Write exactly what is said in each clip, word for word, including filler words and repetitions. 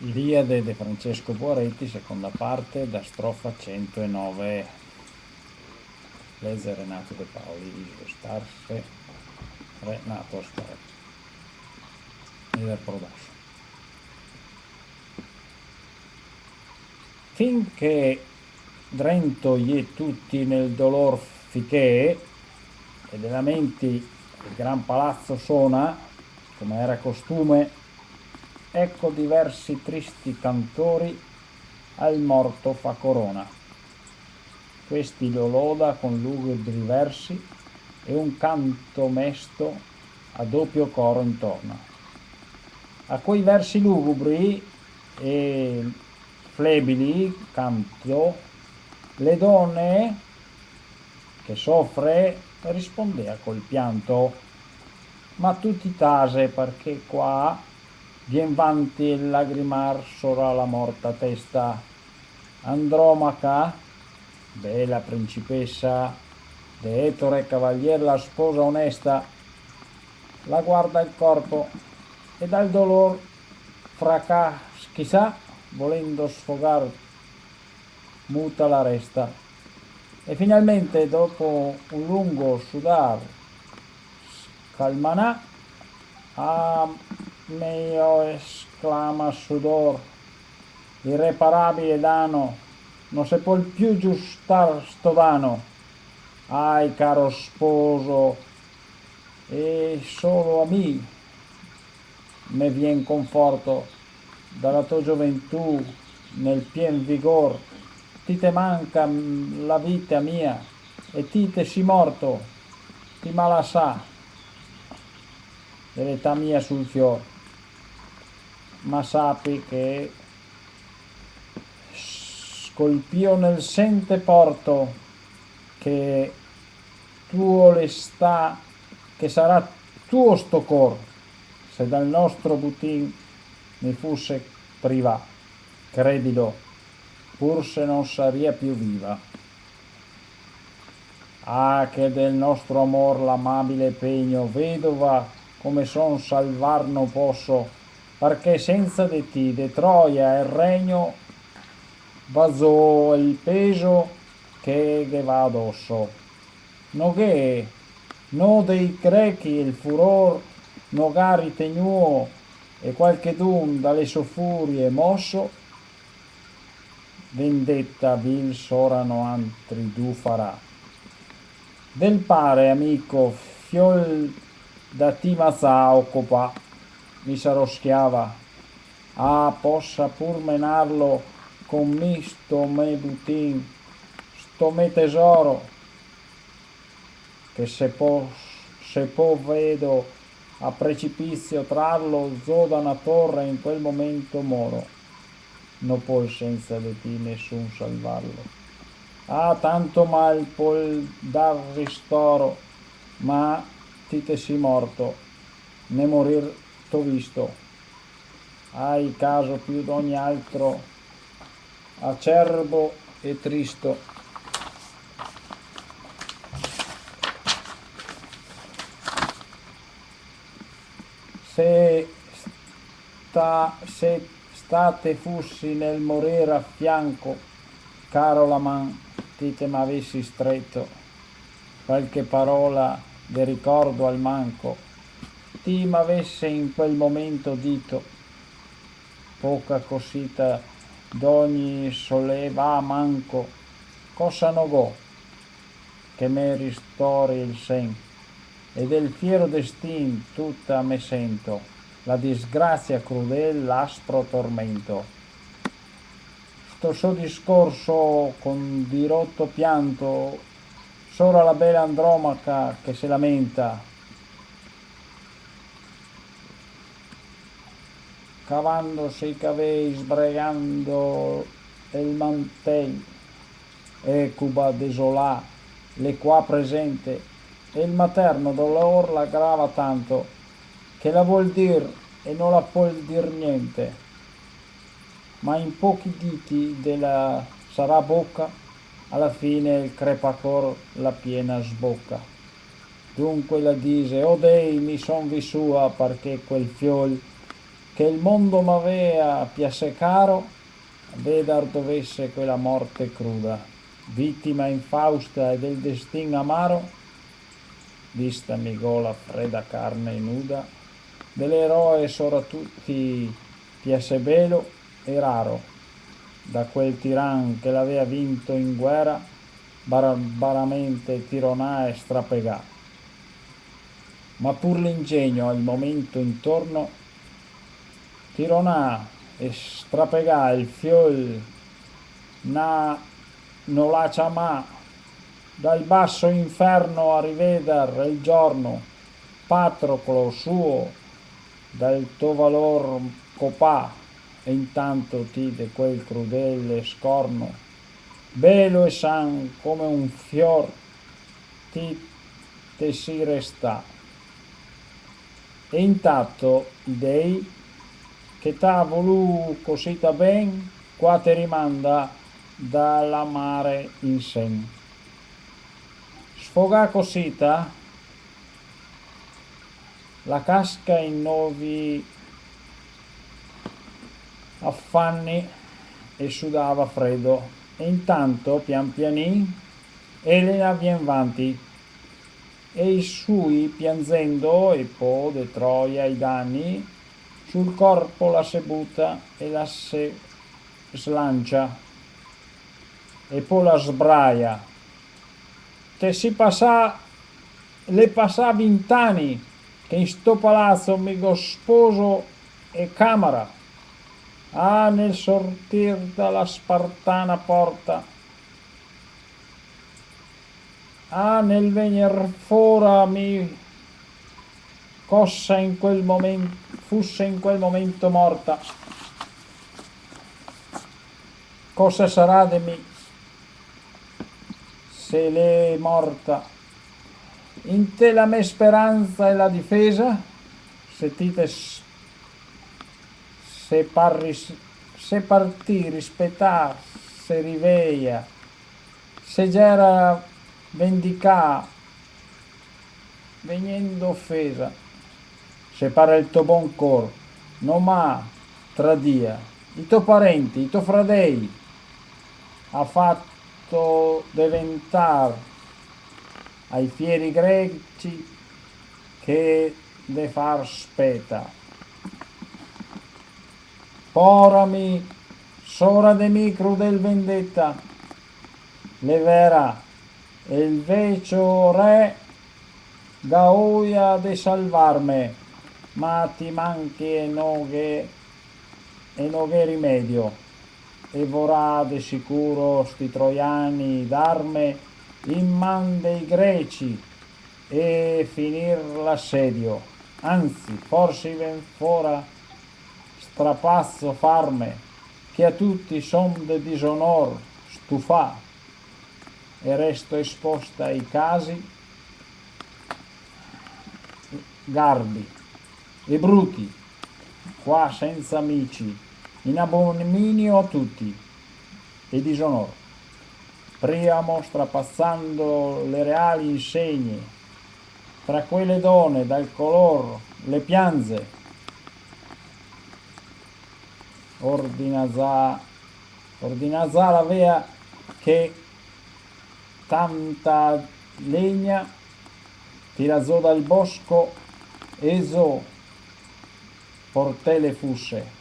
Iliade de Francesco Poaretti, seconda parte, da strofa cento e nove. Leze Renato De Paoli, Isle Starse, Renato Asparetti. Eder Prodaso. Fin che drento i è tuti nel dolor fichee, e de lamenti el gran palazo sona, come era costume, eco diversi tristi cantori al morto fa corona. Questi lo loda con lugubri versi e un canto mesto a dopio coro intorno. A quei versi lugubri e flebili canto, le done che sofre rispondea col pianto. Ma tuti tase, parché qua vien vanti el lagrimar sora la morta testa. Andromaca, bela principesa, de Etore cavalier la sposa onesta, la guarda el corpo e dal dolor fraca-, chisà, volendo sfogar, muta la resta. E finalmente, dopo un lungo sudar, scalmanà, "Ah, mio", esclama sudor, "ireparabile dano, no se pol più giustar sto dano. Ahi, caro sposo, e solo a mi me vien conforto, da la to gioventù nel pien vigor, ti te manca, mm, la vita mia, e ti te si morto, ti m'ha lasà de l'età mia sul fior. Ma sapi che scolpio nel sen te porto, che tuo l'està, che sarà tuo sto cor, se dal nostro butin mi fuse privà, credilo, forse no saria più viva. Ah, che del nostro amor l'amabile pegno, vedova come son, salvar no poso, parché senza de ti de Troia el regno va zo el peso che ghe va adoso. No ghe, no dei grechi el furor no ga ritegnuo, e qualchedun da le so furie moso, vendeta vil sora noantri du farà. Del pare, amico, fiol da ti mazà o copà, mi sarò schiava. Ah, posa pur menarlo con mi sto me butin, sto me tesoro, che se po, se po vedo a precipizio trarlo zo da na torre, in quel momento moro. No pol senza de ti nesun salvarlo. Ah, tanto mal pol dar ristoro, ma ti te si morto, ne morir t'ho visto. Ahi caso più d'ogni altro, acerbo e tristo. Se sta, se sta te fusi nel morir a fianco, caro la man, ti te m'avesi streto, qualche parola de ricordo almanco, ti m'avese in quel momento dito, poca cosita d'ogni soleva manco, cosa no go che me ristori el sen, e del fiero destin tuta me sento, la disgrazia crudel, l'aspro tormento. Sto so discorso con diroto pianto, sora la bela Andromaca che se lamenta, cavandose i cavei, sbregando el mantel, ecuba desolà, l'è qua presente, e el materno dolor la grava tanto, che la vol dir e no la pol dir gnente. Ma in pochi diti de la sarà boca, a la fine el crepacor la piena sboca. Dunque la dise: "O Dei, mi son visua, parché quel fiol che el mondo m'avea piassé caro, vedar dovese quela morte cruda, vitima infausta e del destin amaro, vista mi go la freda carne nuda, de l'eroe sora tuti piassé belo e raro, da quel tiran che l'avea vinto in guera, barbaramente tironà e strapegà. Ma pur l'ingegno al momento intorno tironà e strapegà el fiol na no l'à ciamà dal basso inferno a riveder el giorno, Patroclo suo, dal to valor copà, e intanto ti de quel crudele scorno, belo e san come un fior, ti te si restà. E intato i dei, che t'à volù cosita ben, qua te rimanda da la mare in sen. Sfogà cosita, la casca in novi afani e sudava fredo. E intanto, pian pianin, Elena vien vanti, e i sui, pianzendo, e po de Troia i dani, sul corpo la se buta e la se slancia, e po la sbraia. Te si pasà, l'è pasà vint'ani che in sto palazo mi go sposo e camara. Ah, nel sortir da la spartana porta, ah, nel vegner fora mi cosa in quel momen-, fusse in quel momento morta, cosa sarà de mi se l'è morta? Inte la me speranza e la difesa, se ti te s-, se par ris-, se par ti rispetà se riveia, se gera vendicà vegnendo ofesa, se par el to bon cor no m'à tradia, i to parenti, i to fradei, à fato deventar ai fieri greci che de far speta. Pora mi, sora de mi crudel vendeta, l'è vera, el vecio re ga oia de salvarme, ma ti manchi e no ghe, e no ghe rimedio, e vorà de sicuro sti troiani darme in man dei greci e finir l'asedio. Anzi, forsi ven fora strapazo farme, che a tuti son de disonor stufà, e resto esposta ai casi garbi e bruti, qua senza amici, in abominio a tuti, e disonor. Priamo, strapazando le reali insegne, tra quele done dal color le pianze, ordinazà, ordinazà l'avea che tanta legna tirà zo dal bosco e zo portele fusse.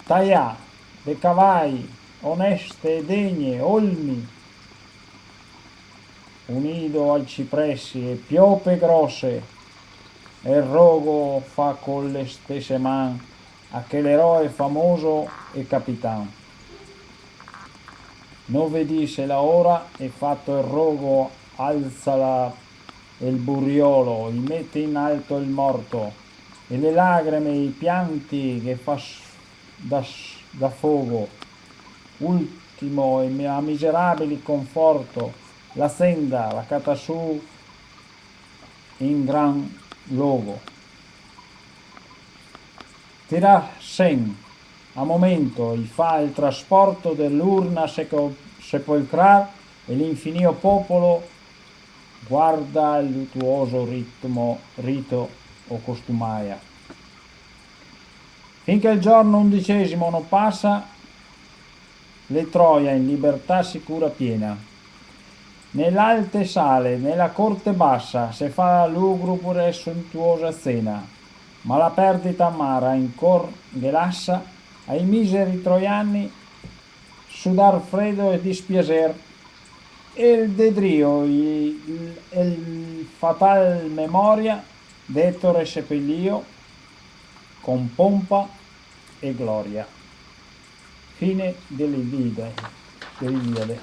Taià de cavai oneste e degne, olmi, unido al cipresi e piope grose, e el rogo fa co le stese man a quel eroe famoso e capitan. No vedise la ora e fato el rogo alza la, el buriolo, i mete in alto el morto, e le lagreme e i pianti che fa s-, da s-, da fogo, ultimo e mi-, a miserabili conforto, la senda la cata su in gran logo. Tirà sen, a momento, i fa el trasporto de l'urna seco-, sepolcrar e l'infinio popolo guarda el lutuoso ritmo, rito o costumaia. Fin che el giorno undicesimo no pasa, l'è Troia in libertà sicura piena. Ne l'alte sale, ne la corte basa, se fa lugubre e sontuosa scena, ma la perdita amara in cor ghe lasa ai miseri troiani sudar fredo e dispiaser, e el de drio i-, el fatal memoria d'Etore sepelìo con pompa e gloria. Fine de l'Iliade, de l'Iliade.